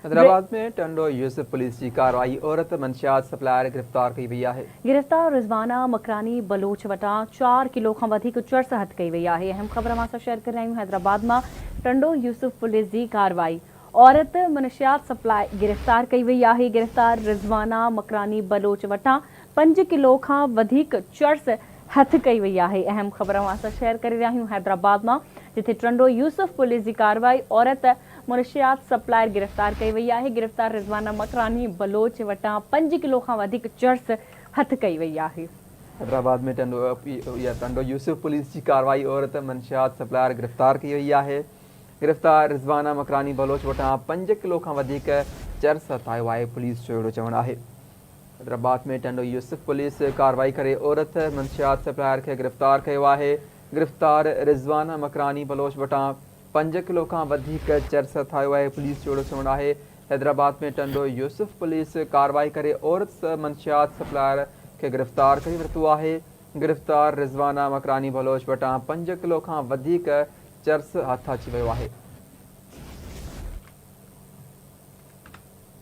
Hyderabad ۾ Tando Yusuf police جي ڪارروائي، عورت منشيات سپلائر گرفتار ڪئي وئي آهي. گرفتار رضوانه مڪراني بلوچ وٽان چار ڪلو کان وڌيڪ چرس هٿ ڪئي وئي آهي. اهم خبر اوهان سان شيئر ڪري رهيا آهيون حيدرآباد مان ٽنڊو يوسف پوليس جي ڪارروائي، عورت منشيات سپلاء گرفتار ڪئي وئي آهي. گرفتار رضوانه مڪراني بلوچ وٽان پنج ڪلو کان وڌيڪ چرس هٿ ڪئي وئي آهي. اهم خبر اوهان سان شيئر ڪري رهيا آهيون حيدرآباد مان جتي ٽنڊو يوسف پوليس جي ڪارروائي، عورت منشيات سپلائر گرفتار ڪئي وئي آهي. گرفتار رضوانه مڪراني بلوچ وٽان پنج ڪلو کان وڌيڪ چرس هٿ ڪئي وئي آهي. حيدرآباد ۾ ٽنڊو يوسف پوليس جي ڪارروائي، عورت منشيات سپلائر گرفتار ڪئي وئي آهي. گرفتار رضوانه مڪراني بلوچ وٽان پنج ڪلو کان وڌيڪ چرس هٿ آيو آهي، پوليس جو اهڙو چوڻ آهي. حيدرآباد ۾ ٽنڊو يوسف پوليس ڪارروائي ڪري عورت منشيات سپلائر کي گرفتار ڪيو آهي، گرفتار رضوانه مڪراني بلوچ وٽان پنج ڪلو کان وڌيڪ چرس هٿ آيو آهي، پوليس جو اهڙو چوڻ آهي. حيدرآباد ۾ ٽنڊو يوسف پوليس ڪارروائي ڪري عورت منشيات سپلائر کي گرفتار ڪري ورتو آهي، گرفتار رضوانه مڪراني بلوچ وٽان پنج ڪلو کان وڌيڪ چرس هٿ اچي ويو آهي.